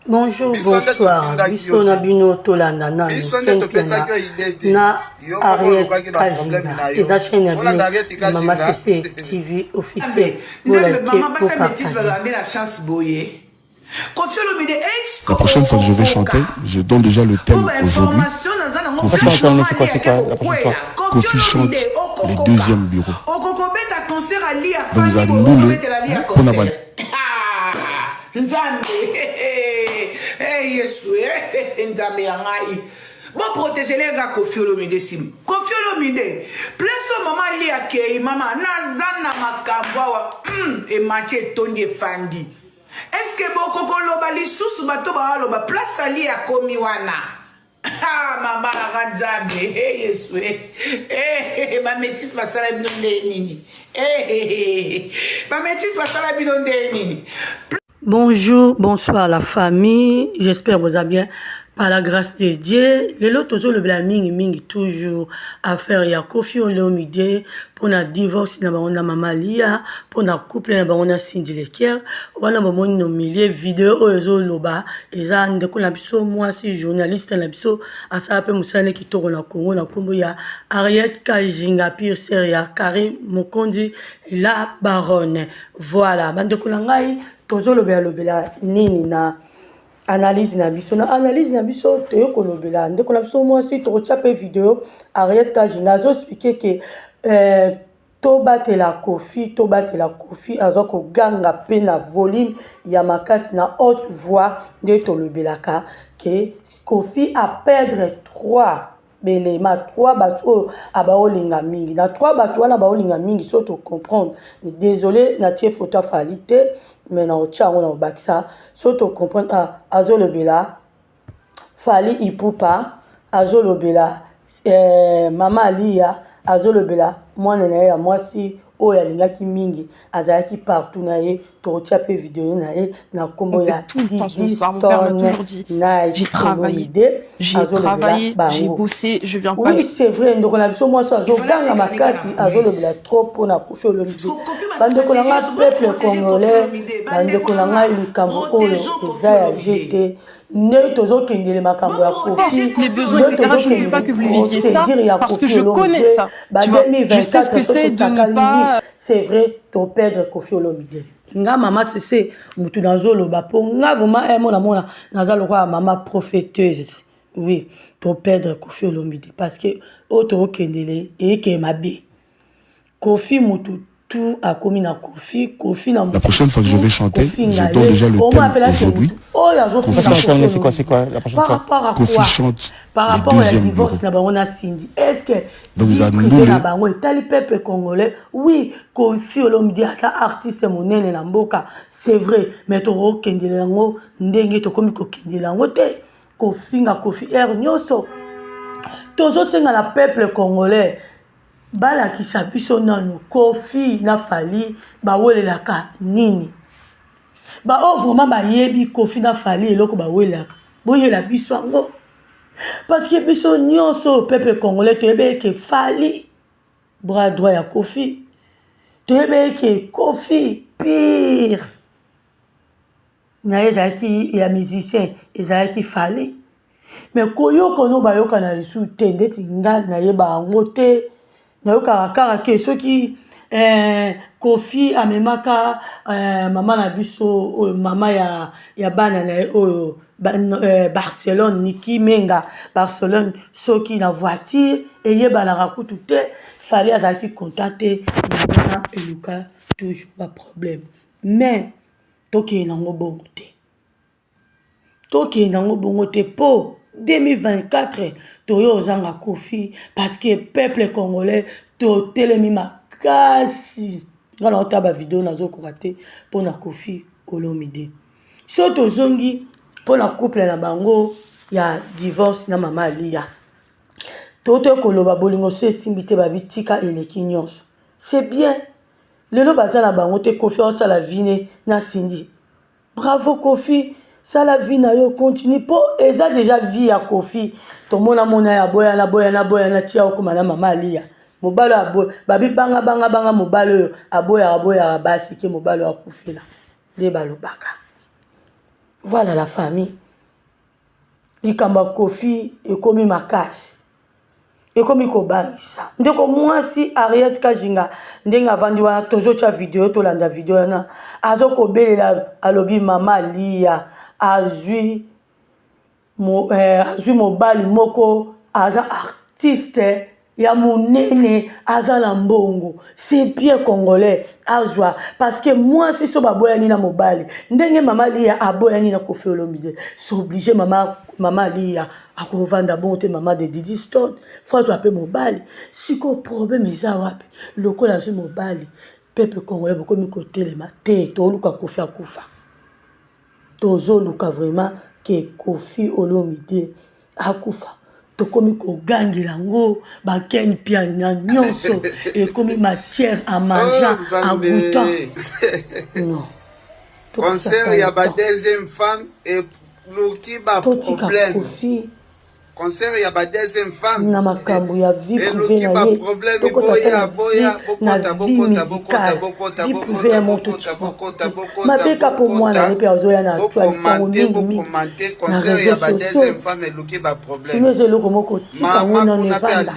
Bonjour, Biso nde bonsoir. totindaki Biso yo na te. bino tolanda nanu Biso nde chaîne topesaki Piana yo idée te. na Yo moko Ariette olukaki ba problème Kajinga. na yo. Eza chaîne ya bino Olanda Ariette ya Mama Kajinga. CC TV officiel. Nzambe, Bolike mama basa métis bopartage. bazala nde na chance boye. Koffi Olomide, est-ce La prochaine fois que je vais okokoka chanter, je donne déjà le po thème ba aujourd'hui. information naza nango Kofi place chante, mama C'est quoi, Ali c'est quoi, ake la prochaine kokweya. fois? Koffi Kofi chante Olomide les okokoka deuxièmes bureaux. okokobeta concert ali Donc vous afandi boye annulez okobetela ali ya pour la concert. Ah, Nzambe eh, Yesu eh, Nzambe ya ngai boprotegele nga Koffi Olomide sim Koffi Olomide place oyo mama Ali akei mama naza na makambo awa ematie etondi efandi. Est-ce que bokokoloba lisusu bato baaloba place Ali akomi wana? Ah, mama nanga Nzambe eh, Yesu eh, eh, bamétis basala bino nde nini eh, bamétis basala bino nde nini? Bonjour, bonsoir la famille. J'espère que vous allez bien. Par la grâce de Dieu, lelo tozolobela mingi mingi toujours affaire ya Koffi Olomide mpona divorce na bango na Mama Lia, mpona couple na bango na Cindy Leker. Wana bomoni no milieu video oyo ezoloba eza ndeko na biso mwasi journaliste na biso asala mpe mosala ne kitoko na Congo na nkombo ya Ariette Kajinga, pure sœur ya Karim Mokonzi la baronne. Voilà, bandeko na ngai, tozolobela lobela nini na analyse na biso? Na analyse na biso toye kolobela ndeko na biso mwasi, tokotia mpe video. Ariette Kajinga azoexpliquer ke tobatela Kofi, tobatela Kofi. Aza koganga mpe na volume ya makasi, na haute voix, nde tolobelaka ke Kofi aperdre 3 belema, 3 bato oyo abaolinga mingi. Na 3 bato wana baolinga mingi, so tocomprendre, désolé, natie photo afali te, mais na kotia yango na kobakisa so tocomprendre. Ah, azolobela Fally Ipupa, azolobela mama Alia, azolobela mwana na ye ya mwasi oyo alingaki mingi, azalaki partout na ye. Tokotia mpe video na ye na nkombo ya Tout le temps, ce soir, mon père m'a toujours dit, j'ai travaillé, j'ai travaillé, j'ai bossé, je viens pas. Oui, c'est vrai, ndeko na biso mwasi azoganga makasi, azolobela trop mpona Kofi Olomide. Bandeko na ngai, peuple congolais, bandeko na ngai, likambo oyo eza ya jete nde tozokendele makambo ya Kofi. Les besoins, etc. Je ne veux pas que vous viviez ça parce que je connais ça. Tu vois, je sais ce que c'est de ne pas. C'est vrai, toperdre Kofi Olomide. Nga mama sese mutu nazoloba mpo nga vraiment mona mona naza lokola mama prophéteuse. Oui, toperdre Kofi Olomide parce que oyo tokokendele eyeke mabe. Kofi mutu tout akomi na Kofi, Kofi na La prochaine fois que je vais chanter, je donne déjà le thème aujourd'hui. C'est quoi, c'est quoi la prochaine Par fois? rapport à Kofi quoi? chante Par les rapport ya deuxièmes divorce bureaux. na bango na Cindy, est ce que Donc vie vous privée annulez na bango etali peuple congolais? Oui, Kofi Olomide aza artiste monene na mboka, c'est vrai, mais tokokendela yango ndenge tokomi kokendela yango te, kofinga Kofi aire nyonso. Tozosenga na peuple congolais balakisa biso nanu Kofi na Fally bawelelaka nini. Baoyo vraiment bayebi Kofi na Fally eloko bawelelaka, boyela biso yango, parce que biso nyonso oyo peuple congolais toyebi eke Fally bras droit ya Kofi, toyebi eke Kofi pire na ye ezalaki ya musicien, ezalaki Fally. Mais koyoka no bayokana lisusu te, ndeti nga nayeba yango te. Nayokaka kaka ke soki Kofi amemaka mama na biso oyo, mama ya bana na ye oyo Barcelone, Niki Menga Barcelone, soki na voiture eyebanaka kutu te, Fally azalaki content te. Yango wana eluka toujours baproblème. Mais tokende nango bongo te, tokende nango bongo te, mpo 2024 toyo ozanga Kofi, parce que peuple congolais totelemi makasi. Nga na otala bavideo, nazokoka te mpona Kofi Olomide. So tozongi mpona couple na bango ya divorce na mama Alia, to koloba bolingo so esimbi te, babi tika eleki nyonso. C'est bien, lelo baza na bango te. Kofi aosala vie ne na Cindy. Bravo Kofi, sala vie na yo, continue, mpo eza déjà vie ya Kofi. Tomona mona ya boyana boyana boyana tia okoma na mama Alia. Mobali oyo aboya, babi banga banga banga, mobali oyo aboyaka boyaka basi ke mobali oyo akufela nde balobaka. Voilà la famille. Likambo ya Koffi ekomi makasi. Ekomi kobangisa. Ndeko mwasi Harriet Kajinga ndenge avandi wana tozotya video tolanda video wana azokobelela alobi mama Liya azwi mo, eh, azwi mobali moko aza artiste ya monene aza na mbongo c'est bien congolais azwa parce que mwasi so baboyani na mobali ndenge mama liya aboyani na kofi olomide c'est obligé mama, mama liya akovanda bongo te mama de didi stone fo azwa mpe mobali sikoyo problème eza wapi lokola azwi mobali peuple congolais bokomi kotelema te toluka kofi akufa Tozoluka vraiment que Koffi Olomide akufa tokomi kogangela yango ba Ken Mpiana nyonso ekomi matière à mangeant oh, à goûtant non concert ya ba deuxième femme eluki ba problème Koffi concert ya ba deuxième femme na makambo ya vie privée na ye tokota na vie musicale vie privée ya moto mabeka mpo mwana ye mpe azoya na actualité yango mingimingi na réseau sociaux sino eza eloko moko tika yango nano evanda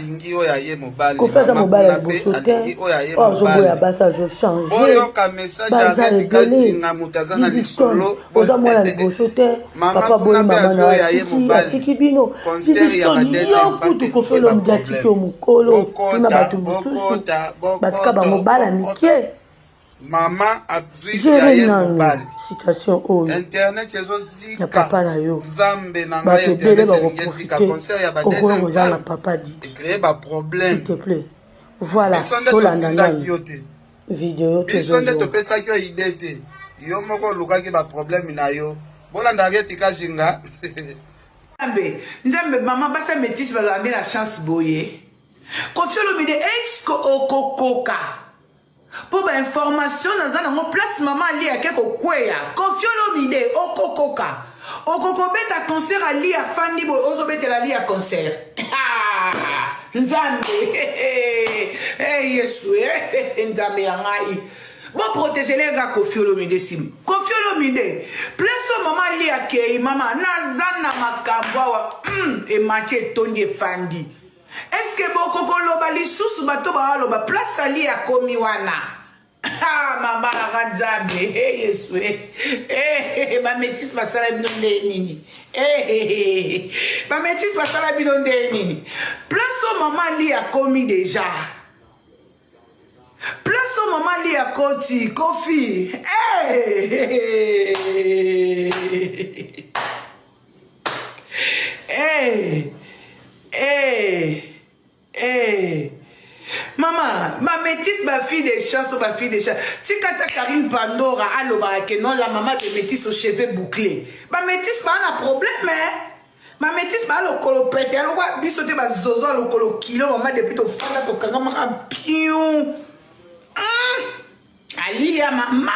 kofi aza mobali ya liboso te oyo azoboya basi azochange baza ebele didistone oza mwana liboso te Mama papa kuna boyi pe mama azwi na oyo ya ye atiki mobali. atiki bino Concert ya ba didistone yo deuxième femme kutu kofi eluki ba olomide atiki problème. yo mokolo tuna Bokota, bato mosusu bokota, batika bokoto, bango bana bokota. mike Mama azwi ya gere ye nanu mobali. situation oyo Internet ya ezozika. papa na yo Nzambe na ngai bato ebele internet elingi ezika. bakoprofite Concert ya ba okoya deuxième kozanga femme papa didi ecree ba s'il problème. te plaît voilà Biso nde tolanda totindaki nanu yo te. video Biso nde tozozonga topesaki yo idee te. Yo moko olukaki ba problème na yo. Bolanda Harriet Kajinga. Nzambe, Nzambe, maman basi ya metisse bazala nde na chance boye. Koffi Olomide, est-ce que okokoka? Po ba information naza nango place maman Ali ake kokweya. Koffi Olomide, okokoka. Okokobeta concert Ali afandi boye ozobetela Ali ya concert. Ah, Nzambe. Eh Yesu, eh Nzambe ya ngai. Bo protéger les gars Koffi Olomide sim. Koffi Olomide, place oyo mama Ali akei mama naza na makambo awa ematie etondi efandi. Est-ce que bokokoloba lisusu bato baaloba place Ali akomi wana? Ah, mama nanga Nzambe, eh Yesu, eh, eh, ba métis basala bino nde nini? Eh, ba métis basala bino nde nini? Place oyo mama Ali akomi déjà. Place oyo mama Ali akoti, Koffi. Eh! Eh! Eh! Eh! Mama, ma métisse, ma fille de chance, ma fille de chance. Tika ta Karine Pandora, alobaka que non, la maman de métisse aux cheveux bouclés. Ma métisse, ma un problème, hein? Ma métisse, ma lokolo pete, alokwa biso te ba zozo lokolo kilo, maman depuis to fanda to kanga pion. Alia mama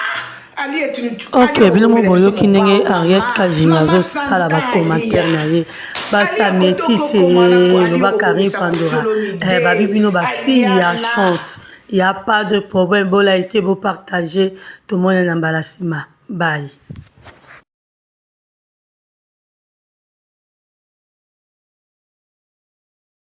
Ali est une ok bino mo boyoki ndenge Harriet Kajinga azosala bacommentaire na ye basi ya métisse loba Karine Pandora eh, babi bino bafille ya chance ya pas de problème bolaike bopartage tomona na mbala nsima bye.